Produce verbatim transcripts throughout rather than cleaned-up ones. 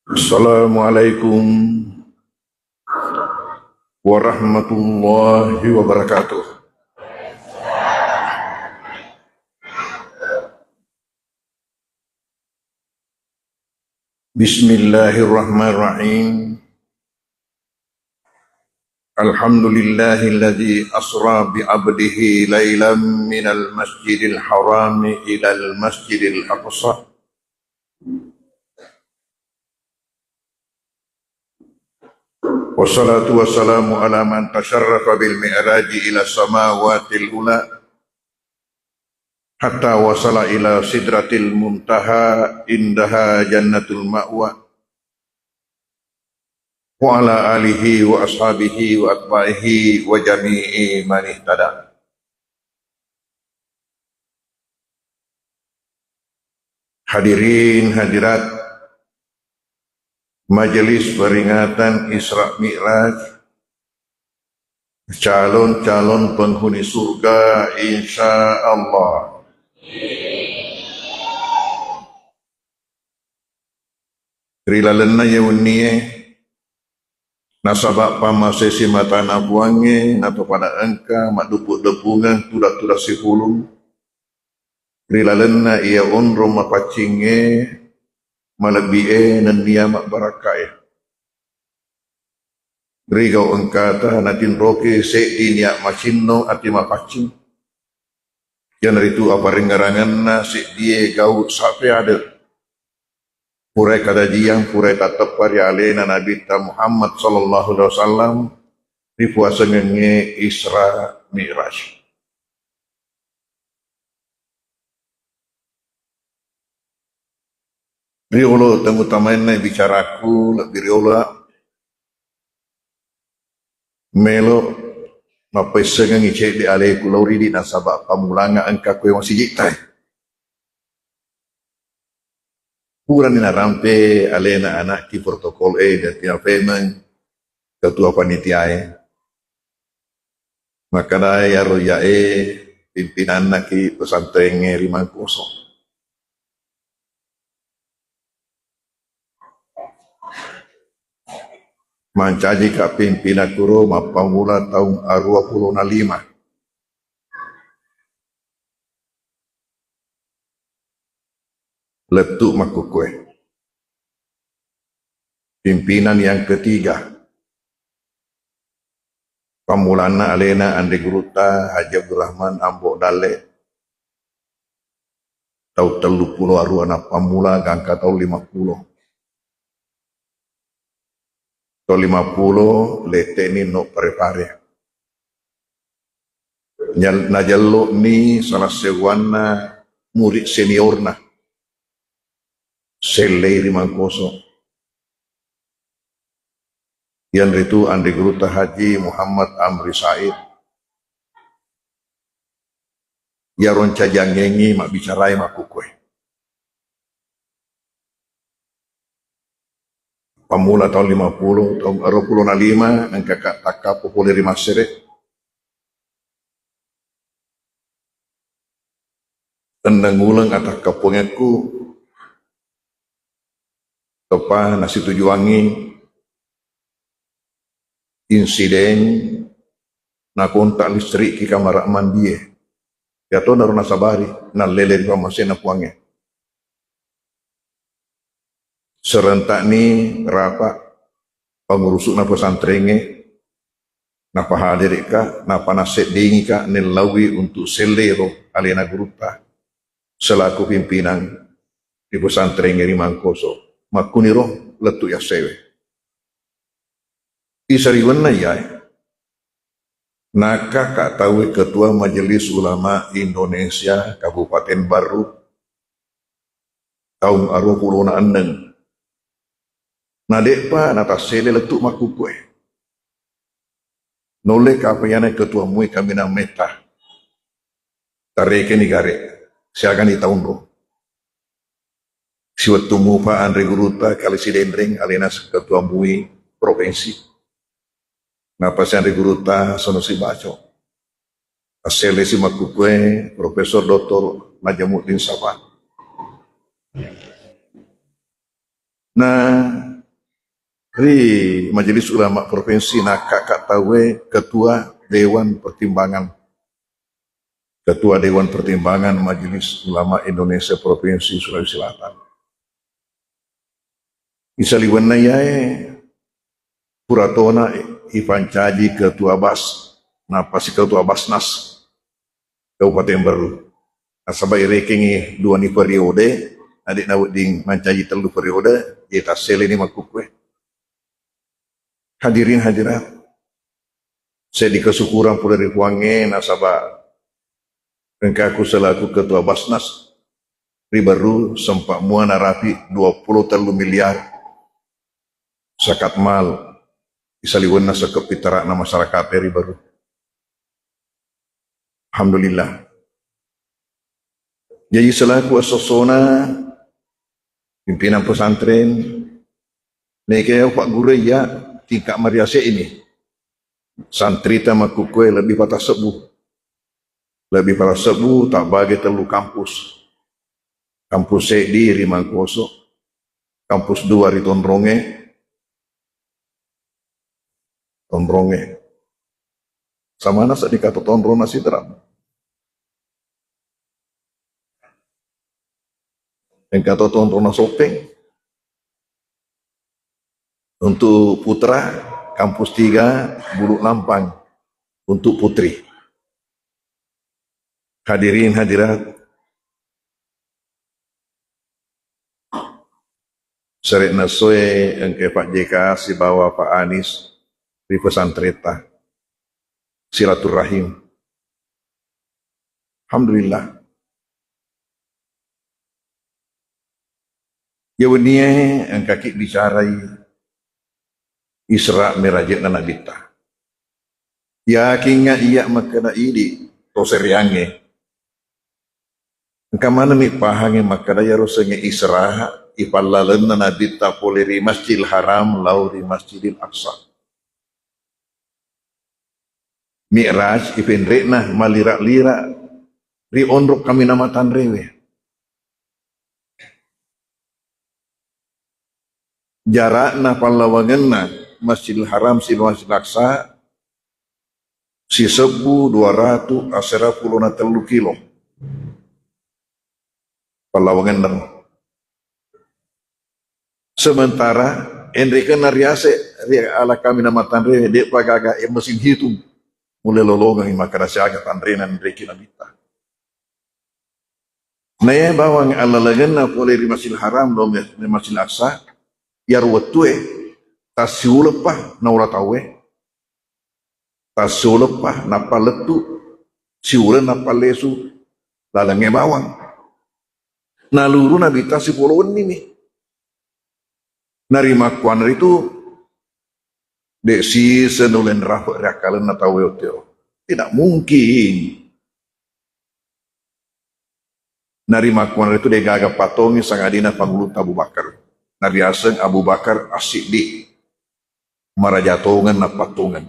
Assalamualaikum warahmatullahi wabarakatuh. Bismillahirrahmanirrahim. Alhamdulillahilladzi asra bi abdihi lailam minal masjidil harami ilal masjidil aqsa. Wassalatu wassalamu ala man tasyarrafa bil mi'raji ila samawatil ula hatta wasala ila sidratil muntaha indaha jannatul ma'wa, wa ala alihi wa ashabihi wa atba'ihi wa jami'i man ihtada. Hadirin hadirat Majelis Peringatan Isra Mi'raj, calon-calon penghuni surga, insya Allah. Ri lalenna iye wennie, nasaba pammasesi matana Puangnge, nato pada engka maddupu-depungeng tudang-tudang sipulung, ri lalenna iya onrong mapaccingnge, malebbi'e nennia mabbarakkae. Ri gau engkata natinroki seddi nia macinno ati mapaccing. Iyanaritu aparengngerangenna seddie gau sape ade. Purai kadajiang, purai tatteppa ri alena Nabitta Muhammad sallallahu alaihi wasallam, ripuasengengnge Isra Mi'raj. Riolo tengutamainna bicaraku, lebbi riolo melo mappaissengengngi cedde aleku lao ridi nasaba pammulanga engka koe masijitta. Purani narampe alena anakki protokol e dan tina pemeng ketua panitiae. Makkeda iyaro iyae pimpinannaki pesantrengnge ri Mangkoso. Mancajika pimpinang kuro mappammula taung aruwa pulo na lima. Lettu makkukue. Pimpinan yang ketiga. Pammulanna alena Anre Gurutta Haji Abdurrahman Ambo Dalle. Tau telluppulo aruwa nappammula gangka tau limappulo. Tau limappulo lette'ni no pare-pare. Nyal-, najello'ni salah seuwanna murid seniorna. Sellei ri Mangkoso. Iyanritu Anre Gurutta Haji Muhammad Amri Said. Iyaro ncajangengngi mabbicarai makkukue. Pammula taung limappulo, taung aruwa pulo na lima, engkaka takkappo pole ri Massere. Enneng uleng atakkappongekku, teppa nasitujuangngi insiden nakontak listrik ki kamara mandie. Iyatonaro nasabari, nallele ri pammasena Puangnge. Serentakni rapa pangurusu'na pesantrengnge, napahadirika, napanaseddingika nellaui untuk sellero alena gurutta selaku pimpinan di pesantrengnge ri Mangkoso. Makkuniro lettu yassewe. Isariwenna iyae, nakkaka tauwe Ketua Majelis Ulama Indonesia Kabupaten Barru taung aruwa pulo na enneng. Nade'pa natassele lettu makkukue. Nulle kapang iyana ketua mui kaminang metta. Tarekeni gare, siagani taunro. Siwettu mupa Anre Gurutta Kali Sidenreng alena ketua mui provinsi. Napasi Anre Gurutta Sono Sibaco. Asselesi makkukue Profesor Doktor Najamuddin Safa. Na ri Majelis Ulama Provinsi, nakkakka tauwe Ketua Dewan Pertimbangan. Ketua Dewan Pertimbangan Majelis Ulama Indonesia Provinsi Sulawesi Selatan. Isaliwenna iyae pura tona ipancaji Ketua Bas, napasi Ketua Basnas Kabupaten Berru. Nasaba irekengngi duani periode, na de' nawedding mancaji tellu periode, ye tasseleni makkukkue. Hadirin hadirat, seddi kesyukuran pole ri Puangnge nasaba engkaku selaku Ketua Basnas ri Berru sempat mua narapi dua puluh tellu miliar zakat mal isaliwenna sokko pittara'na masyarakat ri Berru. Alhamdulillah. Jaji selaku esso-essona pimpinan pesantren, neke pagguru iya tingkat mariase ini. Santrita makkukkue lebbi patasebbu. Lebbi patasebbu, tabbage tellu kampus. Kampus seddi ri Mangkoso, kampus dua ri Tonrongnge, Tonrongnge. Samana seddi kato tonrona Sidrap. Engkato tonrona Sopeng. Untuk putra, kampus tiga, Bulu Lampang. Untuk putri. Hadirin hadirat, sere'na essoe engka Pak J K sibawa Pak Anis ri pesantretta. Silaturrahim. Alhamdulillah. Iya wennie engkaki bicarai Isra Miraje'na Nabitta. Yakingnga iya makkeda idi to sereangnge. Engka manenni pahangnge makkeda iyaro sengnge Isra ipallalenna Nabitta pole ri Masjidil Haram lao ri Masjidil Aqsa. Mi'raj ipenre'na malira-lira ri onro kaminang matanrewe. Jara'na pallawangenna Masjidil Haram sibawa Masjidil Aqsa sisebbu dua ratu asera pulona tellu kilo. Pallawangenna. Sementara enrekenna riase ri ala kaminang matanre de'pa gaga e mesin hitung. Mulle lolongengngi makkeda siaga tanrena enreki Nabitta. Nae bawang allalengenna pole ri Masjidil Haram lo me-, ri Masjidil Aqsa, iyaro wettue tassiuleppa naula tauwe. Tassoleppa nappa lettu, siuleng nappa lesu lalengnge bawang. Naluru Nabitta sipolo wennimi. Narimakkuannaritu, de' siseng nulle nrafe' ri akkalenna tauwe ottero. Tidak mungkin. Narimakkuannaritu de'gaga patongi sangadinna pangulutta Abu Bakar. Nariaseng Abu Bakar As-Siddiq. Maraja tongeng napattongeng.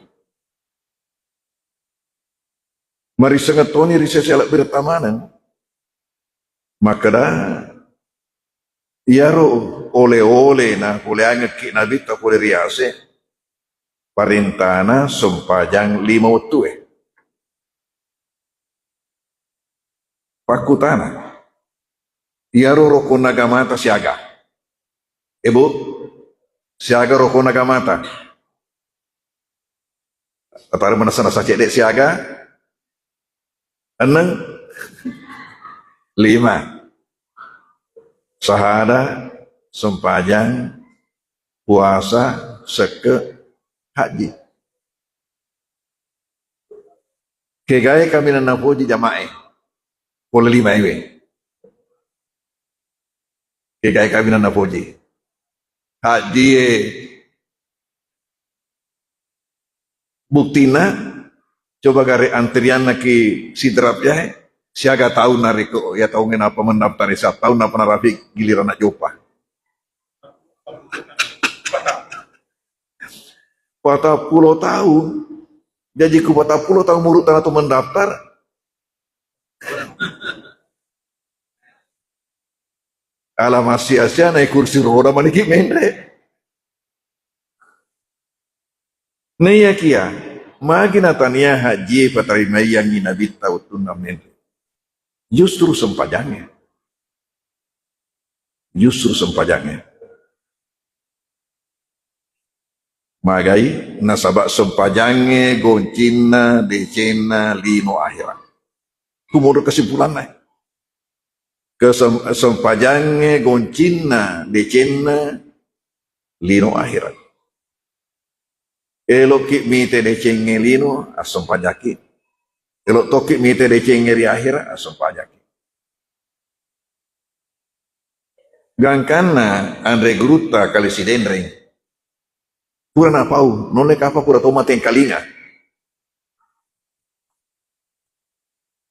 Marisengeng toni ri sese alebbiretta maneng. Makkeda, iyaro ole-ole napoleangekki Nabitta pole riase, parentana sempajang lima wettue. Pakkutana, iyaro rokonna agamata siaga? E, Bu, siaga rokonna agamata? Tataro manessa-nessa cedde siaga? Enneng? Lima. Sahada, sempajang, puasa, sekke, haji. Kegae kaminang napoji jamae? Pole lima ewe. Kegae kaminang napoji. Haji e. Buktina, coba gare antrianna ki Sidrap yae, siaga taung narekko iya taungnge nappa mendaftar, sa taung nappa narapi giliranna joppa. Patappulo taung, jaji ku patappulo taung muru tana tu mendaftar. Ala massia-sia naik kursi roda maniki menre. Naiyakiya, magi natania hajjie patarimaiyangngi Nabitta wettunna menre? Justru sempajangnge. Justru sempajangnge. Magai? Nasaba sempajangnge goncinna decenna lino ahera. Kumodo kesimpulanna. Kesem-, sempajangnge goncinna decenna lino ahera. Eloki mite decengnge lino, assempajaki. Elok tokki mite decengnge ri ahera, assempajaki. Gangkanna anre gurutta Kali Sidenreng, pura napau, nonne kapa pura to matengkalinga.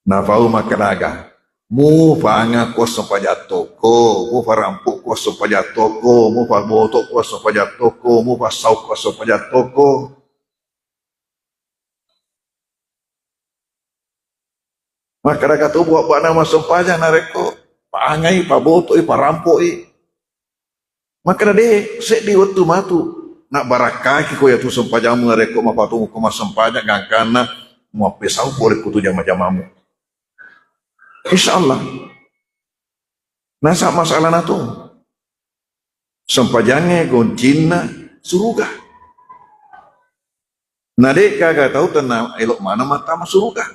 Napau makkadaga, mufa anga ko assempajang tokko, mufa rampu ko assempajang tokko, mufa boto ko assempajang tokko, mufa sau ko assempajang tokko. Makkadaka to buwa-buwana massempajang narekko paangai, pabotoi, parampoi. Makkada de, seddi wettu matu. Nabbarakkaki ko yatu sempajammu narekko mapatongu ko massempajang gangkanna muappesau pole kutu jama-jamamu. Insya Allah. Nasa masalah nato. Sempajangnge goncinna suruga. Na de gaga tau tenna elok maneng mattama suruga.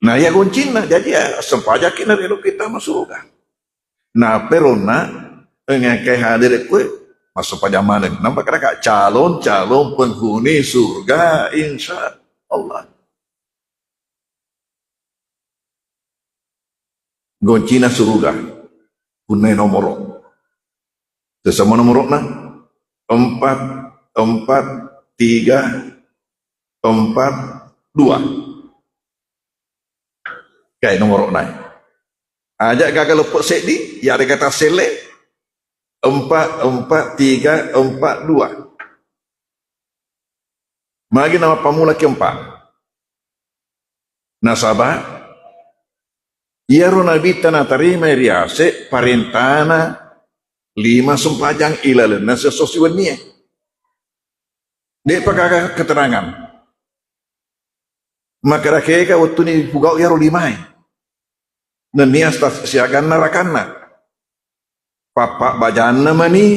Na iya goncinna, jaji ya sempajaki na elok kita ma suruga. Na peronna engkai hadir kue masuk pajang maneng. Nampak kata calon-calon penghuni surga, insya Allah. Goncina suruga. Punnai nomoro. Sesama nomorokna empat, empat, tiga, empat, dua. Kayak nomorokna. Aja gagal lepek seddi, ya ada kata sele. Empat, empat, tiga, empat, dua. Magi nama pamula keempat. Nasaba iyaro Nabitta natarimai riase parentana lima sempajang ilalenna sesso siwennie. De'pa gaga keterangan. Makkeda kega wettuni pugau iyaro limae. Nennia sta-, siaganna rakanna. Pappa bajanna mani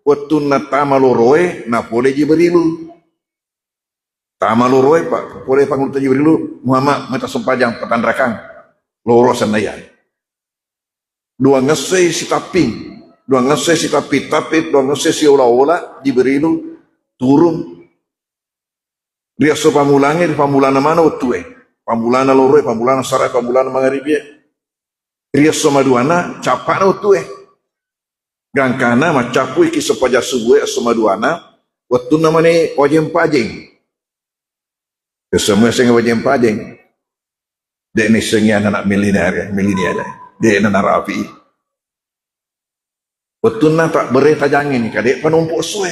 wettunna tama loroe napole Jibrilu. Tama loroe pa-, pole Pangulutta Jibrilu, Muhammad, meta sempajang patanrakang. Loro sennaya. Duangngessoi sitapping, duangngessoi sitapping-tapping, duangngessoi siola-ola, Jibrilu turung. Ri esso pammulangnge, ri pammulana maneng wettue. Pammulana loroe, pammulana sarae, pammulana mangaribie. Ri esso maduana, cappa'na wettue. Gangkana maccappuiki sempajang subue esso maduana, wettunna mani wajeng-pajeng. Esso muaseng wajeng-pajeng. De' nissengi anak milenial, milenial. De' na narapi. Wettunna tabbere tajangngi ni, kade'pa nompo essoe.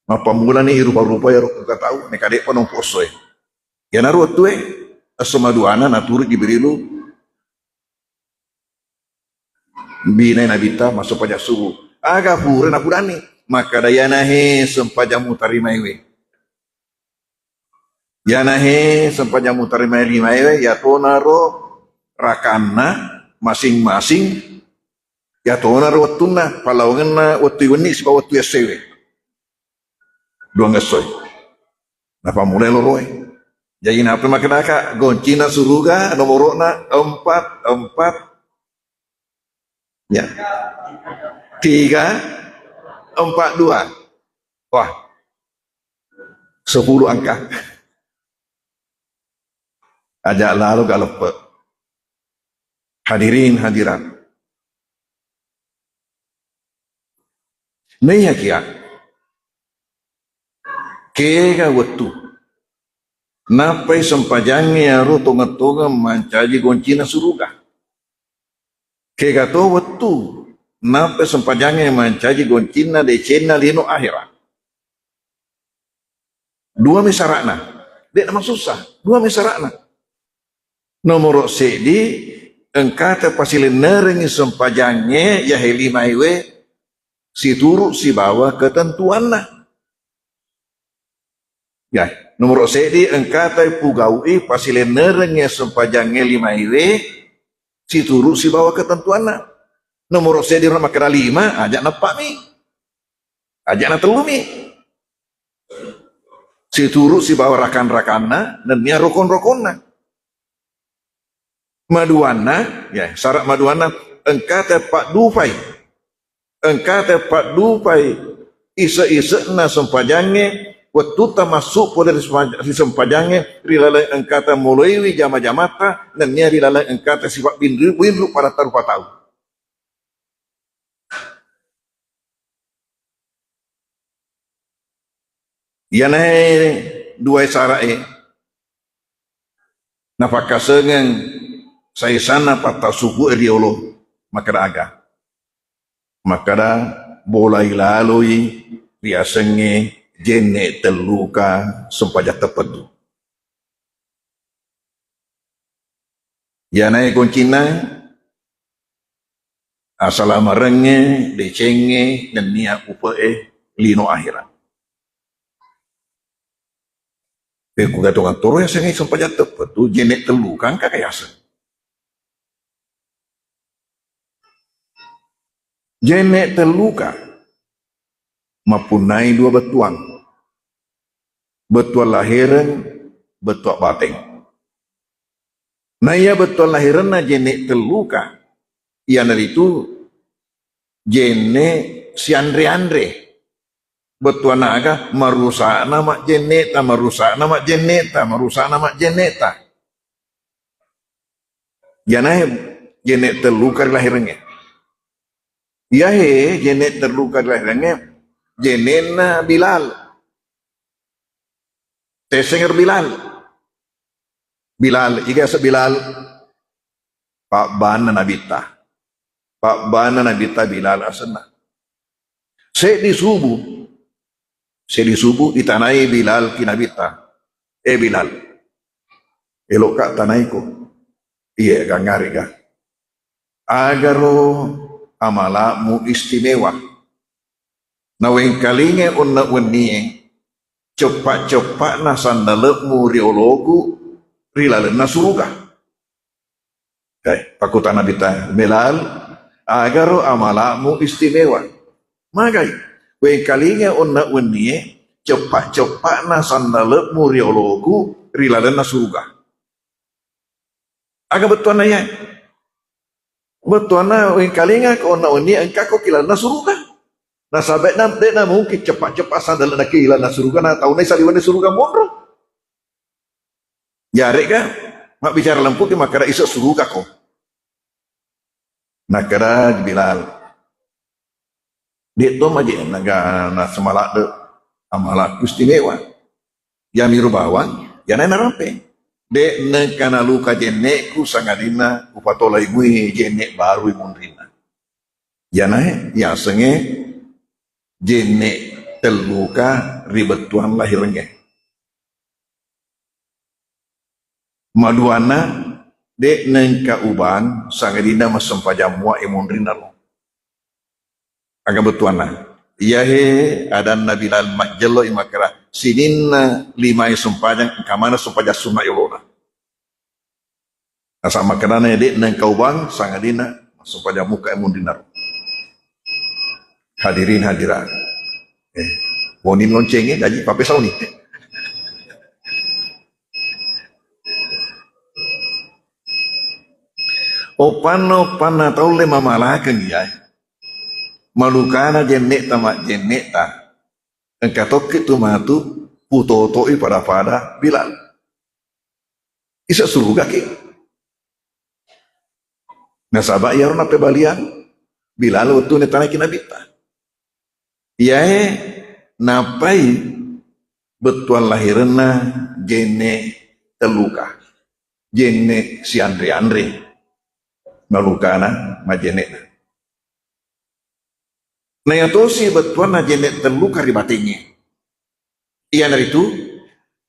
Mappammulani rupa-rupa iyaro engka tau, ni kade'pa nompo essoe. Iyanaro wettue, esso maduana naturu Jibrilu binae Nabitta massempajang subuh. Aga pura napudanni, makkada, iyanahe sempajang mutarimaiwe. Iyanahe sempajang mutarimai limaewe, iyatonaro rakanna masing-masing, iyatonaro wettunna, pallawangenna wettu wenni sibawa wettu essoewe. Duangngessoi. Napammulai loroe. Jaji, napa makkedaka, goncina suruga nomoro'na empat empat, ya. Tiga empat dua. Wah. Sepuluh angka. Aja lalo galeppe. Hadirin hadirat. Naiyakiya, kega wettu nappai sempajangnge iyaro tongeng-tongeng mancaji goncina suruga. Kega to wettu nappai sempajangnge mancaji goncinna decenna lino ahera. Dua mi sara'na. De'na masussa. Dua mi sara'na. Nomoro seddi, engkata pasilennerengngi sempajangnge yahe limaiwe situru sibawa ketentuanna. Ya, nomoro seddi, engkata pugau'i pasilennerengnge sempajangnge limaiwe situru sibawa ketentuanna. Nomoro seddi, makkeda lima, aja nappami. Aja natellumi. Situru sibawa rakan-rakanna, nennia rokon-rokonna. Maduanna, ya, syarat maduanna, engkata paddupai. Engkata paddupai ise-ise'na sempajangnge, wettutta massu pole ri sempa-, ri sempajangnge, ri laleng engkata moloiwi jama-jamatta, nennia ri laleng engkata sipa binru-, binru pada tarupa tau. Iyanae duae sara'e napakkasengeng saisanna pattasubu'e riolo, makkeda aga? Makkeda bolai laloi riasengnge jenne telluka sempajang teppettu. Iyanae goncinna, asalamerengnge, decengnge, nennia upe'e lino ahera. Pekkuga tongattoro yasengnge sempajang teppettu, jenne telluka engka kayaseng. Jenne telluka mappunnai dua bettuang. Bettuang lahereng, bettuang bateng. Naiya bettuang laherenna jenne telluka, iyanaritu jenne sianre-anre. Bettuanna aga? Marusana majjenneta, marusana majjenneta, marusana majjenneta. Iyanae jenne telluka ri laherengnge. Iyahe jenne telluka ri laherengnge, jennenna Bilal. Teseng ero Bilal. Bilal, iga ase Bilal? Pabbanna Nabitta. Pabbanna Nabitta Bilal asenna. Seddi subu, seddi subu itanai Bilal ki Nabitta. Eh Bilal, eloka tanaiko. Iye, gangngarega. Agaro amala'mu istimewa. Nawengkalingai onna wennie, ceppa-ceppa'na sandale'mu ri oloku ri lalenna suruga. Eh, pakkutana Nabitta, Bilal, agaro amala'mu istimewa? Magai? Wengkalingai onna wennie, ceppa-ceppa'na sandale'mu ri oloku ri lalenna suruga. Aga bettuanna iyae? Bettuanna wengkalinga ko onna wenni engka ko ki lalenna suruga. Nasaba de'na, de'na mungkin ceppa-ceppa sandale'na ki lalenna suruga na taunna saliwenni suruga monro. Jarega mabbicara lempu ki makkeda ise suruga ko. Nakkeda Bilal, de' to maje naga nasemaladde amalakku istimewa. Yamiru bawang, iyanae narampe. De' nengka naluka jenne'ku sangadinna upatolai mui jenne' barui munrinna. Iyanae yasengnge jenne' telluka ri bettuang lahirengnge. Maduanna, de' nengka ubang sangadinna massempajang mua e munrinna ro. Aga bettuanna? Iyahe adanna Bilal majjello i makkeda, sininna limae sempajang, engka maneng sempajang sunna yolona. Nasaba makkedana, de' nengka ubang sangadinna massempajang muka e munrinna ro. Hadirin hadirat. Eh, boni loncengnge, jaji papesauni. Oppanna, oppanna taulle mamalakeng iyae. Malukana jenne'ta majjenne'ta. Engka tokki tu matu putotoi pada-pada Bilal. Isa surugaki. Nasaba iyaro nappebaliang Bilal wettunna tanaiki Nabitta. Iyae nappai bettuang lahirenna jenne telluka, jenne sianre-anre, malukana majjenne'na. Nayatosi bettuanna jenne telluka ri batengnge. Iyanaritu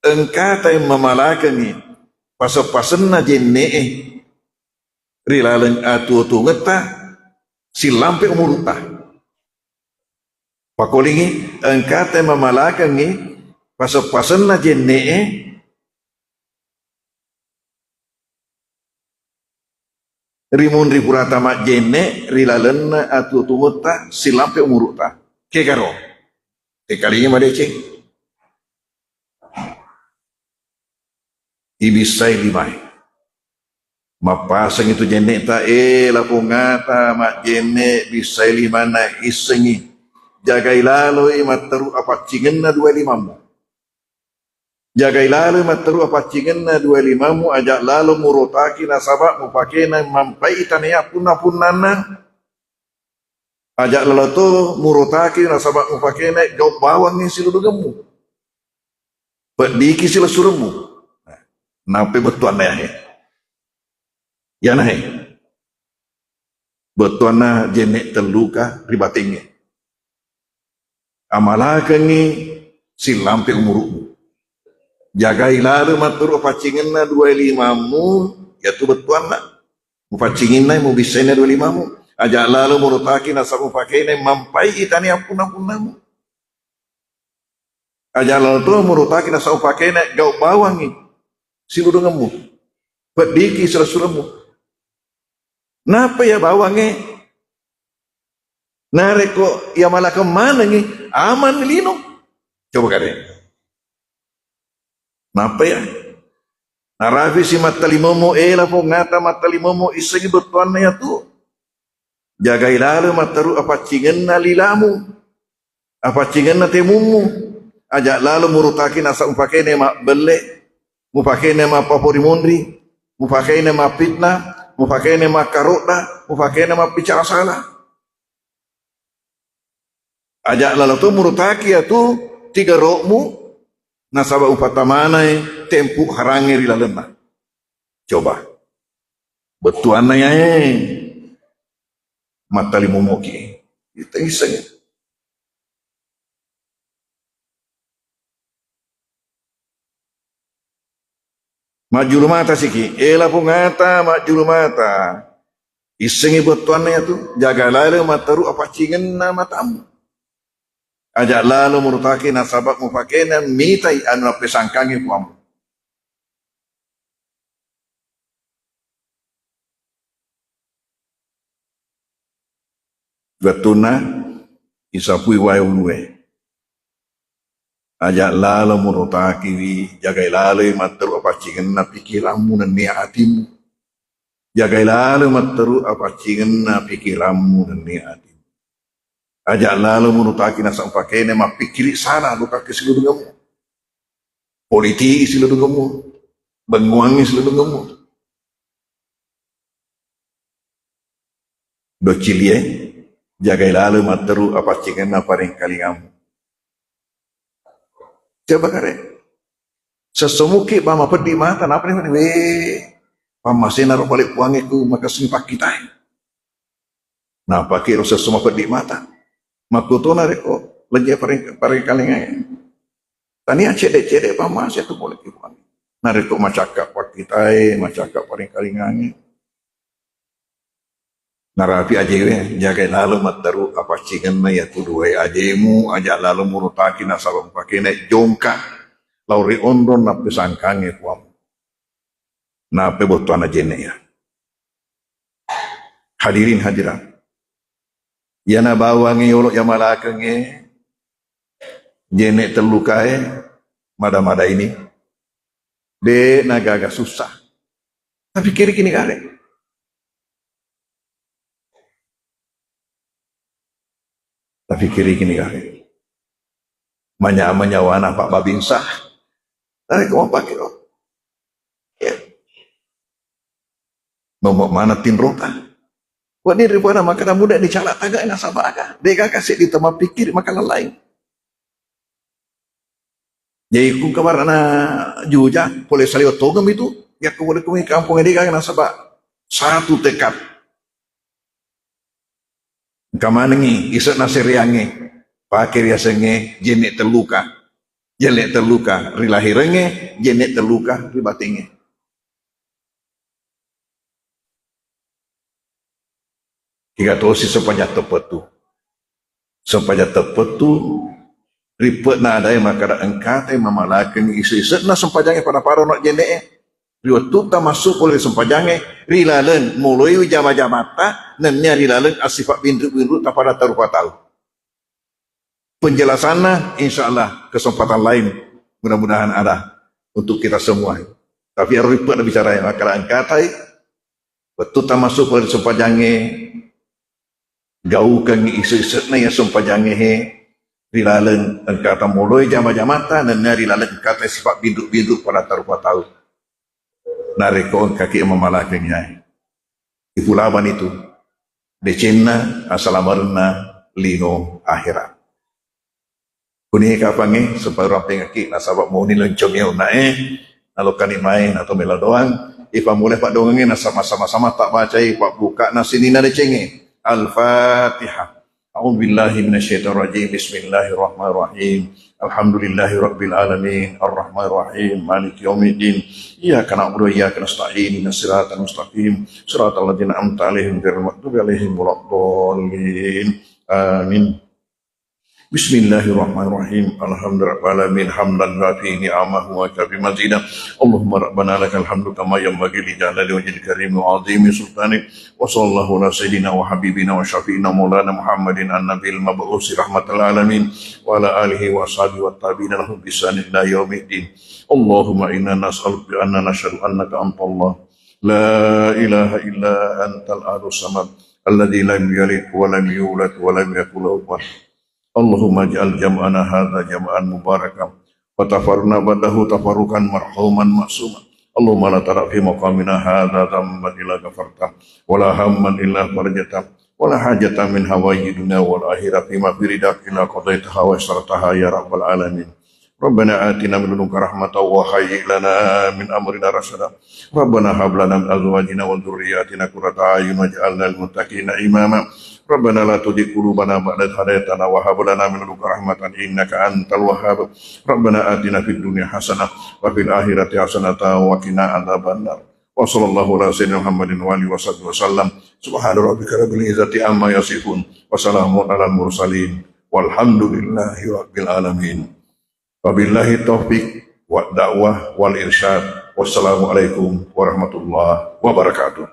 engkatai mamalakengngi pase-pasenna jenne'e ri laleng atuwo-tuwongetta sillampe umurutta. Pakolingngi, engkatai mamalakengngi Paseng-pasenna jenne'e, rimunri purata majjenne ri lalenna atuo-tuotta silampe umuru'ta. Kegaro, tekalinga madeceng. Ibissai limae. Mappaseng itu jenne'ta, "Eh, lapongata majjenne, bissai limanna, issengi. Jagai laloi matteru apaccingenna dua limammu. Jagai laloi matteru apaccingenna dua limammu, aja lalo murotaki nasaba mupakena mampai tanea punna-punnanna. Aja lalo to murotaki nasaba mupakena gau bawangngi siludungemmu. Peddiki silessuremmu." Nah, nape bettuanna yahe? Yanahe. Bettuanna jenne telluka ri batengnge. Amalakengngi sillampe umuru'mu. Jagai lalo matteru paccingenna dua limammu, yatu bettuanna. Mupaccinginnai, mubissainna dua limammu. Aja lalo murotaki nasaba mupakena mampai itani appunna-punnamu. Aja lalo to murotaki nasaba mupakena gau bawangngi siludungemmu. Peddiki silessuremmu. Napa ya bawangnge? Narekko ya malakeng manengngi, aman lino. Coba kare. Napa ya? Narapi si mattalimommo, ela pongata mattalimommo, issengi bettuanna yatu. Jagai lalo matteru apaccingenna lilamu. Apaccingenna temummu, aja lalo murotaki nasaba mupakena mabbelle, mupakena mappapori monri, mupakena mappitna, mupakena makkarodda, mupakena mappicara sala. Aja lalo to murotaki yatu tigaro'mu nasaba upatamanai tempu harangnge ri lalenna. Coba. Bettuanna yae. Mattalimommoki. Ita iseng. Majjulu mata siki, ela pongata majjulu mata. Issengi bettuanna yatu, jaga lalo matteru apaccingenna matamu. Aja lalo murotaki nasaba mupakena mitai anu nappesangkangi puammu. Wettunna isapui wae ulue. Aja lalo murotakiwi, jagai laloi matteru apaccingenna pikirammu nennia atimmu. Jagai lalo matteru apaccingenna pikirammu nennia atimmu. Aja lalo murotaki nasaba mupakena mappikkiri sala, lokakki siludungemmu. Politiki siludungemmu. Bengnguangngi siludungemmu. Doccilie, jagai lalo matteru apaccingenna parengkalingammu. Coba kare. Sessomuki ba mapeddi mata, napa ni, we, pammasena ro pale puangnge ku makessing pakkitai. Napake ro sesso mapeddi mata. Makkutona rekko lejje pareng-, parengkalingai. Tania cede-cede pammase tu pole ki puangnge. Narekko macakka pakkitai, macakka parengkalingangnge. Narapi ajewe, jagai lalo matteru apaccingenna yatu duae ajemu, aja lalo murotaki nasaba mupakena jongka lao ri onrong nappesangkangnge puammu. Nape bettuanna jenne ya. Hadirin hadirat. Yana bawangnge yolo yamalakengnge jenne tellukae mada-mada ini. De nagaga susah. Tapi kiri kini kare. Tapikkirikini gare. Manya-, manyawana Pak Babinsa. Narekko mappake ro. Ya. Memo mana tinrota. Wedding ribuana makkeda muda dicala taga nasaba aga. Degaga seddi temappikkiri makkeda lain. Jadi ku kabarana juja pole salio tongeng itu. Yakko pole ku kampung degaga nasaba satu tekad. Engka manengngi ise'na sereangnge, pake riasengnge jenne telluka. Jenne telluka ri lahirengnge, jenne telluka ri batengnge. Kega tosi sempajang teppettu. Sempajang teppettu Rippe'na adae makkeda engkatai mamalakeng isu-ise'na sempajangnge pada paro no jene'e. Ri wettutta massu pole ri sempajangnge, ri laleng moloi jama-jamatta, nennia ri laleng assifa binru-binru tapada tarupa tau. Penjelasanna, insya Allah, kesempatan lain mudah-mudahan ada untuk kita semua. Tapi ero rippe'na bicara makkeda engkatai, wettutta massu pole ri sempajangnge, gaukengngi isu-isu'na iya sempajangnge he ri laleng engkata moloi jama-jamatta, nennia ri laleng engkata sifat bindu-bindu pada tarupa tau. Narekko engkaki mamalakeng yae, ipulabani tu decenna asalamerenna lino akhirat. Kuni kapangnge, supaya urampengekki, nasaba moni loncongnge unae, nalokkani mae, nato melo doang, ipammulai paddongengnge, nasaba sama-sama tabbacai pabbukana sininna decengnge. Al-Fatihah. A'udzubillahi minasyaitonirrajim. Bismillahirrahmanirrahim. Alhamdulillahi rabbil alamin. Arrahmanirrahim. Maliki yaumiddin. Iyyaka na'budu wa iyyaka nasta'in. Ihdinas siratal mustaqim. Siratal ladzina an'amta 'alaihim ghairil maghdubi 'alaihim waladdallin. Amin. Bismillahirrahmanirrahim. Alhamdulillahirabbil alamin. Hamdan yuwafi ni'amahu wa yukafi mazidah. Allahumma rabbana lakal hamdu kama yanbaghi li jalali wajhikal karim wa azimi sultanik. Wa sallallahu ala sayyidina wa habibina wa syafi'ina maulana Muhammadin an-nabiyil mab'usi rahmatal alamin wa ala alihi wa ashabihi wa tabi'ina lahum bi ihsanin ila yaumiddin. Allahumma inna nas'aluka bi anna nashhadu annaka antallah, la ilaha illa antal ahadus samad, alladzi lam yalid wa lam yulad wa lam yakul lahu kufuwan. Allahumma ij'al jam'ana hadza jam'an mubarakan, wa tafarraqna ba'dahu tafarruqan marhuman ma'suman. Allahumma la tada' fi maqamina hadza dzanban illa ghafartah, wa la hamman illa farajtah, wa la hajatan min hawaiji dunya wal akhirah fima fi ridak illa qadaitaha wa yassartaha ya rabbal alamin. Rabbana atina min ladunka rahmatan wa hayyi' lana min amrina rasyada. Rabbana hab lana min azwajina wa dzurriyyatina qurrata a'yun waj'alna lil muttaqina imama. Rabbana la tuzigh qulubana ba'da idh hadaytana wa hab lana min ladunka rahmatan innaka antal wahhab. Rabbana atina fid dunya hasanah wa fil akhirati hasanatan wa qina adzabannar. Wa sallallahu ala sayyidina Muhammadin wa alihi wa sahbihi wa sallam. Subhana rabbika rabbil izzati amma yasifun. Wa salamun alal mursalin. Walhamdulillahi rabbil alamin. Wabillahi taufiq wa da'wah wal irsyad. Wassalamualaikum warahmatullahi wabarakatuh.